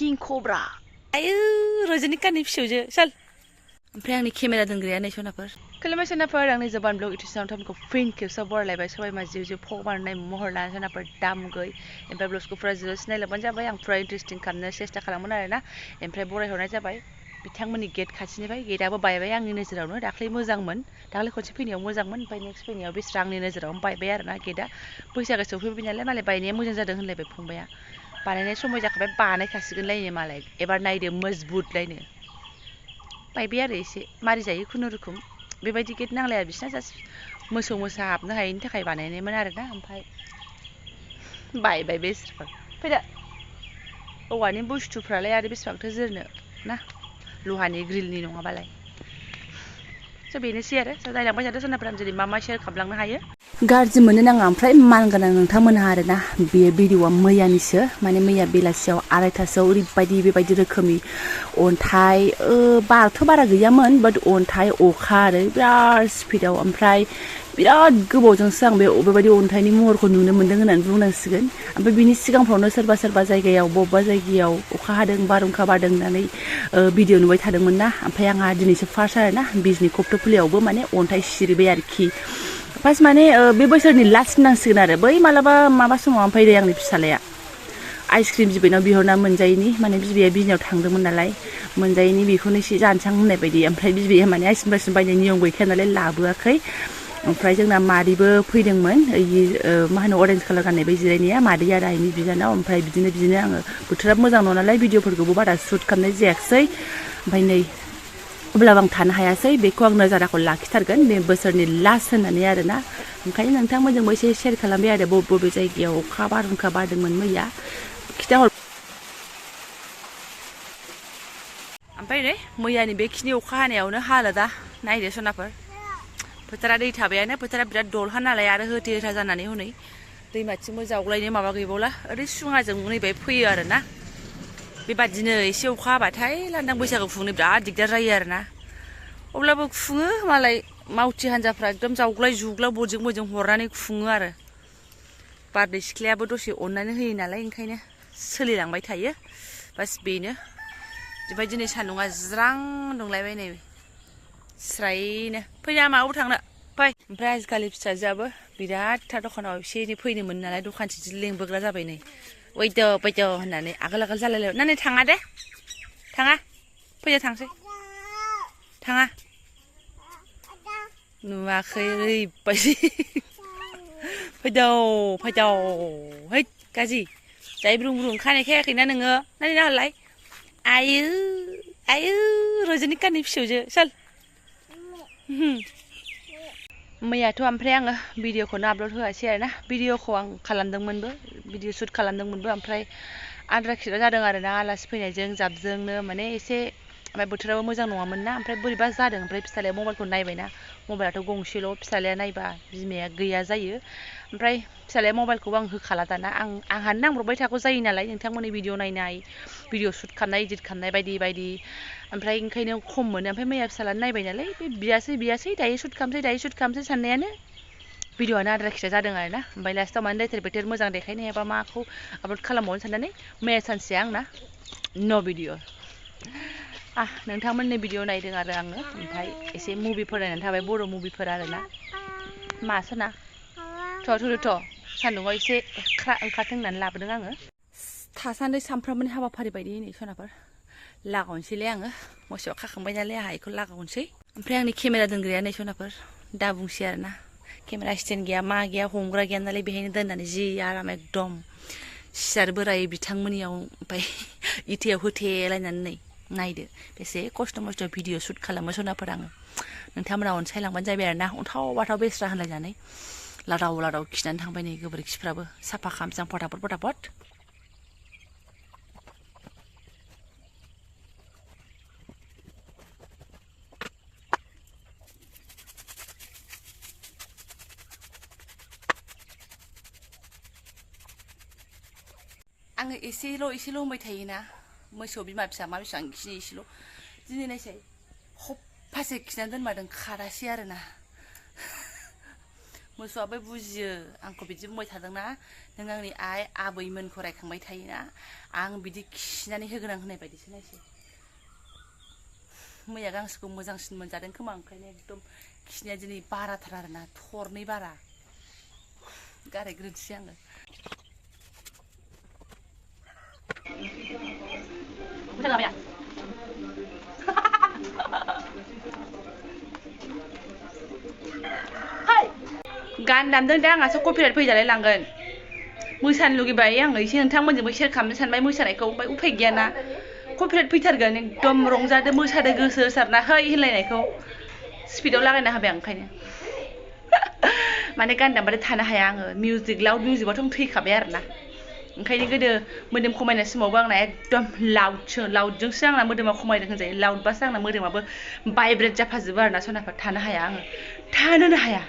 किं कब्रा आयु रजनीकान्तनि फिसौजो साल ओमफ्राय आंनि केमेरा दोनग्राया नै सनाफोर खुलुमबाय सनाफोर आंनि जबान ब्लग इउटिउब थामखौ फिन खेबसे बरायलायबाय सबाय मा जिउ जिउ फगमारनाय महर लाना सनाफोर दामुगै ओमफ्राय ब्लग्सखौ फुरा जिउ सिनायलांबानो जाबाय आं फुरा इन्टारेस्टिं खालामनो सेस्था खालामोन आरोना ओमफ्राय बरायहरनाय जाबाय बिथांमोननि गेट खाथिनिफ्राय गेटआबो बायबाय आंनि नोजोरावनो दाख्लै मोजांमोन दाख्लै खनसे फैनायाव मोजांमोन ओमफ्राय नेक्स्ट फैनायाव बेस्रा आंनि नोजोरावनो बायबाय आरोना गेटआ बैसागो सौफैबाय नालाय मालाय बायनाया मोजां जादों होनलायबाय फंबाया बानायनाय समय जाखाबाय बानायखासिगोनलायनो मालाय एबार नायदो मजबुतलायनो बायबाय आरो एसे मारि जायो खुनुरुखुम बेबायदि गेट नांलाया बिसिना जास्ट मोसौ मोसा हाबनो हायैनि थाखाय बानायनायमोन आरोना ओमफ्राय बायबाय बेस्रा फैदो औवानि बुस्थुफ्रालाय आरो बेसेबांथो जोरनो ना लहानि ग्रिलनि नङाबालाय स' बेनोसै आरो स' नायलांबाय थादो सोनाफोरा जेरै मा शेयार खालामलांनो हायो गाज्रि मोननो नाङा ओमफ्राय मानगोनां नोंथांमोनहा आरोना बे भिडिअ'आ मैयानिसो माने मैया बेलासियाव 2:30आव ओरैबायदि बेबायदि रोखोमनि अन्थाइ बारथ' बारा गैयामोन बाट अन्थाइ अखा आरो बिराद स्पिडआव ओमफ्राय बिराद गोबावजोंसो आं बेबायदि अन्थाइनि महरखौ नुनो मोन्दों होननानै बुंनांसिगोन ओमफ्राय बिनि सिगांफ्रावनो सोरबा सोरबा जायगायाव बबेबा जायगायाव अखा हादों बारहुंखा बारदों होननानै भिडिअ' नुबाय थादोंमोन ना ओमफ्राय आंहा दिनैसो फार्स्ट आरोना बिजनि कप्तफुलियावबो माने अन्थाइ सिरिबाय आरोखि फार्स्ट माने बे बोसोरनि लास्ट होननांसिगोन आरो बै माबा समाव फैदो आंनि फिसालाया आइसक्रिम बिबैनाव बिहरना मोनजायैनि माने बिबैया बिजनियाव थांदोंमोन नालाय मोनजायैनि बेखौनो एसे जानसां होननाय बायदि ओमफ्राय बिबैया माने आइसक्रिम बायनाय नियम गैखाया नालाय लाबोआखै ओमफ्राय जोंना मादैबो फैदोंमोन मा होनो अरेन्ज कालार गाननाय बै जिरायनाया मादै आरो आइनि बिजानाव ओमफ्राय बिदिनो आङो बोथोरा मोजां नङा नालाय भिडिअफोरखौबो बारा शुट खालामनाय जायाखिसै ओमफ्राय नै अब्लाबो आं थानो हायासै बेखौ आं नजाराखौ लाखिथारगोन बे बोसोरनि लास्ट होननानै आरोना ओंखायनो नोंथांमोनजोंबो एसे शेयार खालामबाय आरो बबे जायगायाव अखा बारहुंखा बारदोंमोन मैया खिथाहर ओमफ्राय नै मैयानि बेखिनि अखा हानायावनो हालोदा नायदो सनाफोर फोथारा दै थाबायानो फोथारा बिराद दलहा नालाय आरो होथे होथा जानानै हनै दैमाथिंबो जावग्लायनो माबा गैबावला ओरै सुङाजों नैबे फैयो आरोना बेबादिनो एसे अखा हाबाथाय लांदां बैसागु खुंनो बिराद दिगदार जायो आरोना अब्लाबो खुङो मालाय मावथि हान्जाफ्रा एकदम जावग्लाय जुग्लाय बजों हरनानै खुङो आरो बारदै सिख्लायाबो दसे अननानै होयो नालाय ओंखायनो सोलिलांबाय थायो बास बेनो ओमफ्राय दिनै सान्दुङा ज्रां दुंलायबाय नै स्रायनो फैना माबायाव थांनो फै ओमफ्राय आजिखालि फिसाजोआबो बिरादथार दखानाव एसे एनै फैनो मोनो नालाय दखानसे लेंबोग्रा जाबाय नै फैद' होननानै आगोल जालायलायबाय ना नै थाङा दे थाङा फैदो थांसै थाङा नुवाखै ओरैबायदि फैदौ है गाजि जाय ब्रुं खानाय खायाखैना नोङो नानै नाहरलाय आयु रजनीकान्तनि फिसौजो साल मैयाथ' ओमफ्राय आङो भिडिअखौनो आपल'ड होआसै आरोना भिडिअखौ आं खालामदोंमोनबो भिडिअ शुट खालामदोंमोनबो ओमफ्राय आद्रा खिद्रा जादों आरोना आलासि फैनायजों जाबजोंनो माने एसे ओमफ्राय बोथोराबो मोजां नङामोन ना ओमफ्राय बोरैबा जादों ओमफ्राय फिसालाया मबाइलखौ नायबायना मबाइलाथ' गंसेल' फिसालाया नायबा बिमाया गैया जायो ओमफ्राय फिसालाया मबाइलखौबो आं होखाला दाना आंहानो नांब्रबबाय थागौ जायो नालाय नोंथांमोननि भिडिअ नायनाय भिडिअ शुट खालामनाय इडिट खालामनाय बायदि ओमफ्राय ओंखायनो खम मोनो ओमफ्राय मैया फिसालानो नायबाय नालाय बे बियासै दायो शुट खालामसै साननायानो भिडिअआनो आद्रा खिद्रा जादों आरोना ओमफ्राय लास्टआव माने लेथेर फेथेर मोजां देखायनो हायाबा माखौ आपल'ड खालामबावनो साननानै मैया सानसेया आंना न' भिडिअ नोंथांमोननि भिडिअ नायदों आरो आङो ओमफ्राय एसे मुभिफोर नायनानै थाबाय बर' मुभिफोर आरोना मा सना थ' सान्दुङाव एसे ओंखारथों होननानै लाबोदों आङो थासान्दि सामफ्रामबोनि हाबाफारि बायदि नै सनाफोर लागावनोसैलै आङो मोसौआ खाखांबाय नालाय आंहा बेखौ लागावनोसै ओमफ्राय आंनि केमेरा दोनग्राया नै सनाफोर दा बुंसै आरोना केमेरा स्टेन्ड गैया मा गैया हमग्रा गैया नालाय बेहायनो दोननानै जि आराम एकदम सियार बोराय बिथांमोननियाव ओमफ्राय इथायाव होथेलायनानै नै नायदो बेसे खस्थ' मस्थ' भिडिअ शुट खालामो सनाफोर आङो नोंथांमोना अनसायलांबानो जाबाय आरोना अन्थाव बाथाव बेस्रा होनलायनानै लादाव खिनानै थांबाय नै गोबोरखिफ्राबो साफा खालामसां फटाफट आङो एसेल' होनबाय थायोना मोसौ बिमा फिसा मा बेसेबां खिनि एसेल' दिनै नायसै हप्पासे खिनानै दोनमारदों खारासै आरोना मोसौआबो बुजियो आंखौ बिदि बुंबाय थादोंना नों आंनि आइ आबैमोनखौ रायखांबाय थायोना आं बिदि खिनानै होगोन आं होननाय बायदिसो नायसै मैया गांसोखौ मोजांसिन मोनजादों खोमा ओंखायनो एकदम खिनाया दिनै बाराथार आरोना थरनै बारा गारायग्रोनोसै आङो मोजां गाबाया गान दामदों दा आंहासो कपिराइट फैजालाय लांगोन मोसानो लुगैबाय आङो एसे नोंथांमोनजोंबो शेयार खालामनो सानबाय मोसानायखौ ओमफ्राय उफाय गैयाना कपिराइट फैथारगोन एकदम रंजादो मोसादो गोसो होसारना है होनलायनायखौ स्पिडआव लागायना होबाय आं ओंखायनो माने गान दामबाथाय थानो हाया आङो मिउजिक लाउड मिउजिकआवथ' आं थैखाबाय आरोना ओंखायनो गोदो मोदोम खमायनाय समावबो आंना एकदम लाउडजोंसो आंना मोदोमा खमायदों होनजायो लाउडबासो आंना मोदोमाबो भाइब्रेट जाफाजोबो आरोना सनाफोर थानो हाया आङो थानोनो हाया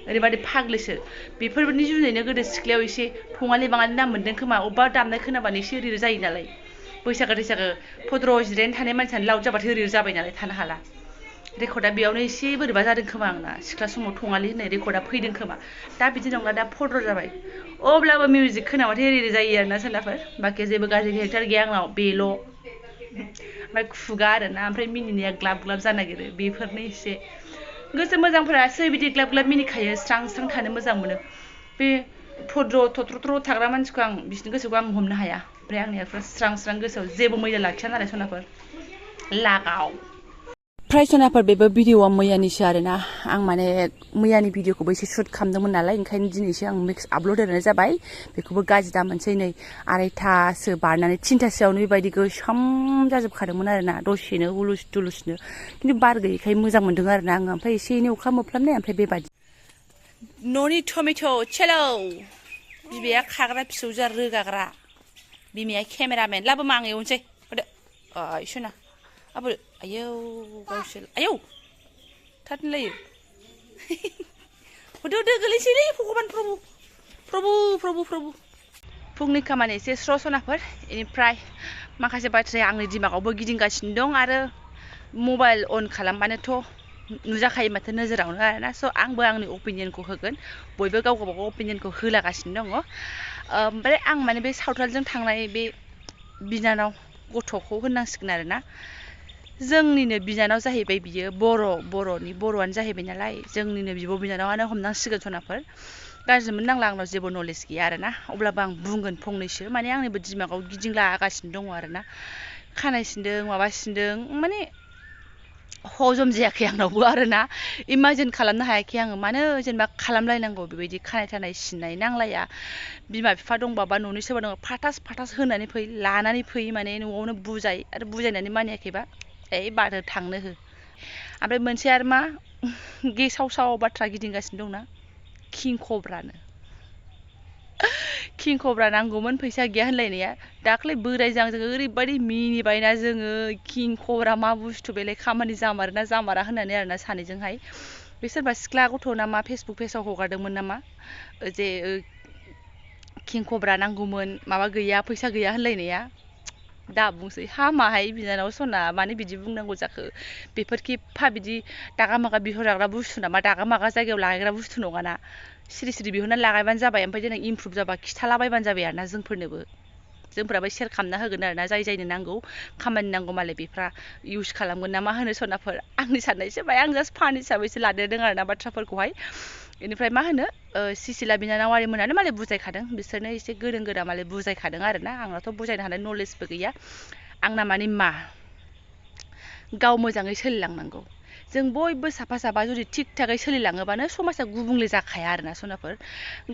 ओरैबादि फाग्लिसो बेफोरनि जुनैनो गोदो सिख्लायाव एसे थङालि बाङालि नाम मोन्दों खोमा अबेबा दामनाय खोनाबानो एसे ओरै जायो नालाय बैसागो फद्र जिरायनो थानाय मानसियानो लाउड जाबाथाय ओरै जाबाय नालाय थानो हाला रेकर्डआ बेयावनो एसे बोरैबा जादों खोमा आंना सिख्ला समाव थङालि होननाय रेकर्डआ फैदों खोमा दा बिदि नंला दा फद्र जाबाय अब्लाबो मिउजिक खोनाबाथाय ओरै जायो आरोना सोरनाफोर बाखि जेबो गाज्रि केरेक्टार गैया आंनाव बेल' ओमफ्राय खुगा आरोना ओमफ्राय मिनिनाया ग्लाब ग्लाब जानो नागिरो बेफोरनो एसे गोसो मोजांफोरासो बिदि ग्लाब ग्लाब मिनिखायो स्रां स्रां थानो मोजां मोनो बे थद्र' थाग्रा मानसिखौ आं बिसिनि गोसोखौ आं हमनो हाया ओमफ्राय आंनिया स्रां स्रां गोसोआव जेबो मैला लाखिया नालाय सनाफोर लागाव ओमफ्राय सनाफोर बेबो भिडिअआ मैयानिसो आरोना आं माने मैयानि भिडिअखौबो एसे शुट खालामदोंमोन नालाय ओंखायनो दिनैसो आं मिक्स आपल'ड होनाय जाबाय बेखौबो गाज्रि दा मोनसै नै 2:30सो बारनानै 3थासोआवनो बेबायदि गोसोम जाजोबखादोंमोन आरोना दसेनो हुलुस थुलुसनो खिन्थु बार गैयैखाय मोजां मोन्दों आरोना आङो ओमफ्राय एसे एनै अखा मोफ्लामनाय ओमफ्राय बेबायदि न'नि टमेट' चेलौ बिमाया खाग्रा फिसौजोआ रोगाग्रा बिमाया केमेरामेन लाबो मा आं एवनोसै होदो इसोना आबो आयौ गावसोर आयौ थाथनोलायो होदो होदो गोलैसैलै भगबान प्रभु फुंनि खामानि एसे स्र' सनाफोर बेनिफ्राय माखासे बाथ्राया आंनि दिमागावबो गिदिंगासिनो दं आरो मबाइल अन खालामबानोथ' नुजाखायो माथो नोजोरावनो आरोना स' आंबो आंनि अपिनियनखौ होगोन बयबो गाव गावबागाव अपिनियनखौ होलागासिनो दङ ओमफ्राय आं माने बे सावथालजों थांनाय बे बिनानाव गथ'खौ होननांसिगोन आरोना जोंनिनो बिनानाव जाहैबाय बियो बर'आनो जाहैबाय नालाय जोंनिनो बिब' बिनानावानो हमनांसिगोन सनाफोर गाज्रि मोननांला आंनाव जेबो नलेज गैया आरोना अब्लाबो आं बुंगोन फंनैसो माने आंनिबो दिमागाव गिदिंलागासिनो दङ आरोना खानाय सिनदों माबा सिनदों माने हजम जायाखै आंनावबो आरोना इमाजिन खालामनो हायाखै आङो मानो जेनेबा खालामलायनांगौ बेबायदि खानाय थानाय सिननाय नांलाया बिमा बिफा दंबा बा न'नि सोरबा दंबा फाटास होनानै फै लानानै फै माने न'आवनो बुजाय आरो बुजायनानै मानियाखैबा बादो थांनो हो ओमफ्राय मोनसे आरो मा गेसाव बाथ्रा गिदिंगासिनो दंना किं कब्रा नांगौमोन फैसा गैया होनलायनाया दाख्लै बोरायजों ओरैबायदि मिनिबायना जोङो किं कब्रा मा बुस्थु बेलाय खामानि जामारोना जामारा होननानै आरोना सानैजोंहाय बे सोरबा सिख्ला गथ' नामा फेसबुक पेजाव हगारदोंमोन नामा जे किं कब्रा नांगौमोन माबा गैया फैसा गैया होनलायनाया दा बुंसै हामाहाय बिनानाव सना मानो बिदि बुंनांगौ जाखो बेफोरखि बिदि दागा मागा बिहरग्रा बुस्थु नामा दागा मागा जायगायाव लागायग्रा बुस्थु नङाना सिरि बिहरनानै लागायबानो जाबाय ओमफ्राय देनां इमप्रुभ जाबा खिथालाबायबानो जाबाय आरोना जोंफोराबो शेयार खालामना होगोन आरोना जायनो नांगौ खामानि नांगौ मालाय बेफ्रा इउज खालामगोन ना मा होनो सनाफोर आंनि साननायसो बाय आं जास्ट फान हिसाबैसो लादेरदों आरोना बाथ्राफोरखौहाय बेनिफ्राय मा होनो सिसिला बिनानाव आरिमोनानो मालाय बुजायखादों बिसोरनो एसे गोरों गोरा मालाय बुजायखादों आरोना आंनाथ' बुजायनो हानाय नलेजबो गैया आंना माने मा गाव मोजाङै सोलिलांनांगौ जों बयबो साफा जुदि थिग थागै सोलिलाङोबानो समाजा गुबुंले जाखाया आरोना सनाफोर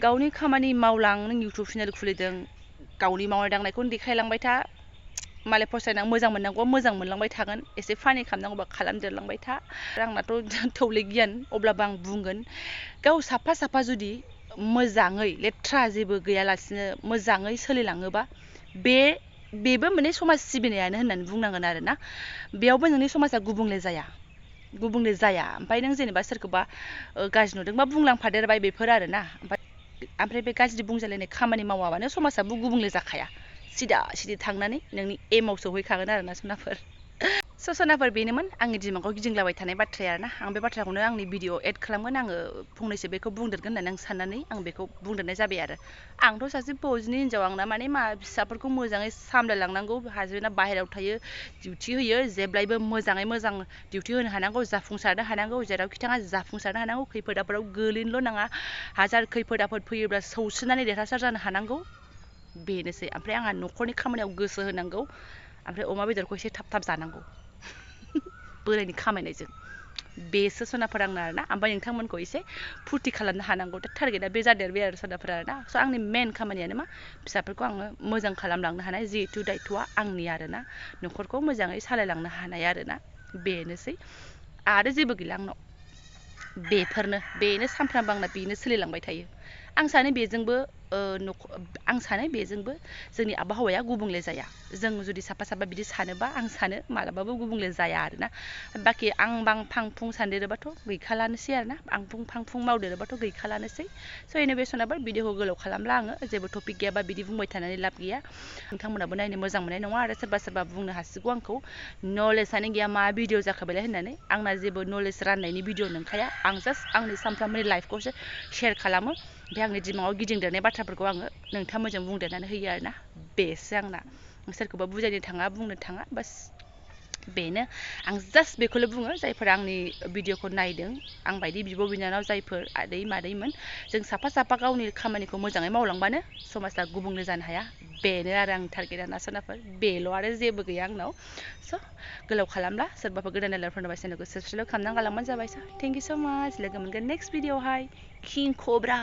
गावनि खामानि मावलां नों इउटुब चेनेल खुलिदों गावनि मावनाय दांनायखौनो देखायलांबाय था मालाय फसायना मोजां मोननांगौबा मोजां मोनलांबाय थागोन एसे फानि खालामनांगौबा खालामदेरलांबाय था आंनाथ' थौले गियान अब्लाबो आं बुंगोन गाव साफा जुदि मोजाङै लेथ्रा जेबो गैयालासिनो मोजाङै सोलिलाङोबा बेबो माने समाज सिबिनायानो होननानै बुंनांगोन आरोना बेयावबो नोंनि समाजा गुबुंले जाया ओमफ्राय नों जेनेबा सोरखौबा गाज्रि नुदोंबा बुंलांफादेरबाय बेफोर आरोना ओमफ्राय बे गाज्रि बुंजालायनाय खामानि मावाबानो समाजाबो गुबुंले जाखाया सिदा थांनानै नोंनि एमाव सौहैखागोन आरोना सनाफोर सनाफोर बेनोमोन आंनि दिमागाव गिदिंलाबाय थानाय बाथ्राया आरोना आं बे बाथ्राखौनो आंनि भिडिअ एड खालामगोन आङो फंनैसो बेखौ बुंदेरगोन होननानै आं साननानै आं बेखौ बुंदेरनाय जाबाय आरो आंथ' सासे फौजिनि हिन्जाव आंना माने मा फिसाफोरखौ मोजाङै सामलायलांनांगौ हासबेन्डआ बाहेरायाव थायो डिउटि होयो जेब्लायबो मोजाङै मोजां डिउटि होनो हानांगौ जाफुंसारनो हानांगौ जेरावखि थाङा जाफुंसारनो हानांगौ खैफोद आफोदाव गोलैनोल' नाङा हाजार खैफोद आफोद फैयोब्ला सौसिनानै देरहासार जानो हानांगौ बेनोसै ओमफ्राय आंहा न'खरनि खामानियाव गोसो होनांगौ ओमफ्राय अमा बेदरखौ एसे थाब थाब जानांगौ बोरायनि खामायनायजों बेसो सनाफोर आंना आरोना ओमफ्राय नोंथांमोनखौ एसे फुरथि खालामनो हानांगौ दा टारगेटआ बे जादेरबाय आरो सनाफोर आरोना स' आंनि मेन खामानियानो मा फिसाफोरखौ आङो मोजां खालामलांनो हानाय जिहेथु दायथ'आ आंनि आरोना न'खरखौ मोजाङै सालायलांनो हानाय आरोना बेनोसै आरो जेबो गैला आंनाव बेनो सानफ्रामबो आंना बेनो सोलिलांबाय थायो आं सानो बेजोंबो जोंनि आबहावाया गुबुंले जाया जों जुदि साफा साफा बिदि सानोबा आं सानो मालाबाबो गुबुंले जाया आरोना बाखि आं बां फां फुं सानदेरोबाथ' गैखालानोसै आरोना आं फुं फां फुं मावदेरोबाथ' गैखालानोसै स' एनो बे सनाफोर भिडिअखौ गोलाव खालामला आङो जेबो टपिक गैयाबा बिदि बुंबाय थानानै लाब गैया नोंथांमोनाबो नायनो मोजां मोननाय नङा आरो सोरबा बुंनो हासिगौ आंखौ नलेजआनो गैया मा भिडिअ जाखाबायलाय होननानै आंना जेबो नलेज राननायनि भिडिअ नंखाया आं जास्ट आंनि सानफ्रामबोनि लाइफखौसो शेयार खालामो ओमफ्राय आंनि दिमागाव गिदिंदेरनाय बाथ्राफोरखौ आङो नोंथांमोनजों बुंदेरनानै होयो आरोना बेसो आंना सोरखौबा बुजायनो थाङा बुंनो थाङा बास बेनो आं जास्ट बेखौल' बुङो जायफोरा आंनि भिडिअखौ नायदों आं बायदि बिब' बिनानाव जायफोर आदै मादैमोन जों साफा साफा गावनि खामानिखौ मोजाङै मावलांबानो समाजा गुबुंले जानो हाया बेनो आरो आंनि टारगेटआ ना सनाफोर बेल' आरो जेबो गैया आंनाव स' गोलाव खालामला सोरबाफोर गोदान नायलारफोरनोबा चेनेलखौ साबसक्राइब खालामनानै गालांबानो जाबाय स' थेंक इउ स' माच लोगो मोनगोन नेक्स्ट भिडिअआवहाय किं कब्रा